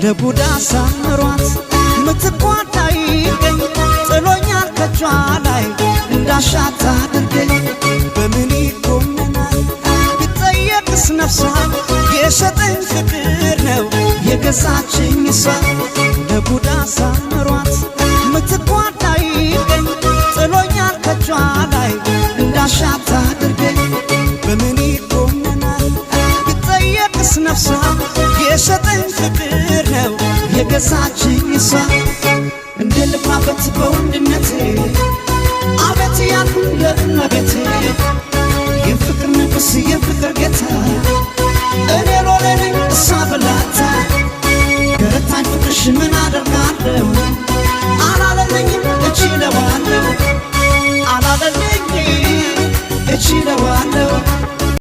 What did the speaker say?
ለቡዳ ሳምሯት ምትኳን አይገኝ፣ ጥሎኛል ከቿ ላይ እንዳሻት አድርገኝ። በምን ይኮነናል ቢጠየቅስ ነፍሷ? የሸጠኝ ፍቅር ነው የገዛችኝ እሷ። ለቡዳ ሳምሯት ምትኳን አይገኝ፣ ጥሎኛል ከቿ ላይ እንዳሻት አድርገኝ። በምን ይኮነናል ቢጠየቅስ ነፍሷ? የሸጠኝ ፍቅር ነው የገዛችኝ እሷ። እንደ ልኩራበት በወንድነቴ፣ አቤት ያልኩ ለእመቤቴ፣ የፍቅር ንጉሥ።